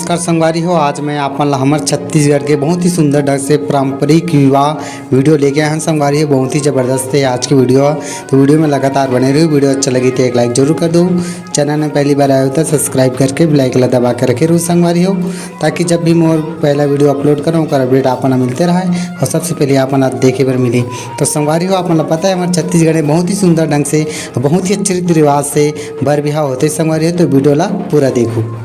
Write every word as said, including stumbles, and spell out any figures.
नमस्कार संगवारी हो, आज मैं आप मन ला हमर छत्तीसगढ़ के बहुत ही सुंदर ढंग से पारंपरिक विवाह वीडियो लेके आए हन संगवारी हो। बहुत ही जबरदस्त है आज की वीडियो, तो वीडियो में लगातार बने रहियो। वीडियो अच्छा लगी तो एक लाइक जरूर कर दो। चैनल में पहली बार आए हो तो सब्सक्राइब करके बेल आइकन ला दबा के रखे रहो संगवारी हो, ताकि जब भी मोर पहला वीडियो अपलोड करूँ ओकर अपडेट आप मन ला मिलते रहे और सबसे पहले आप मन ला देखे बर मिली। तो संगवारी हो, आप मन ला पता है हमर छत्तीसगढ़ में बहुत ही सुंदर ढंग से, बहुत ही अच्छे रीति रिवाज से बर बिहाव होते संगवारी हो, तो वीडियो ला पूरा देखो।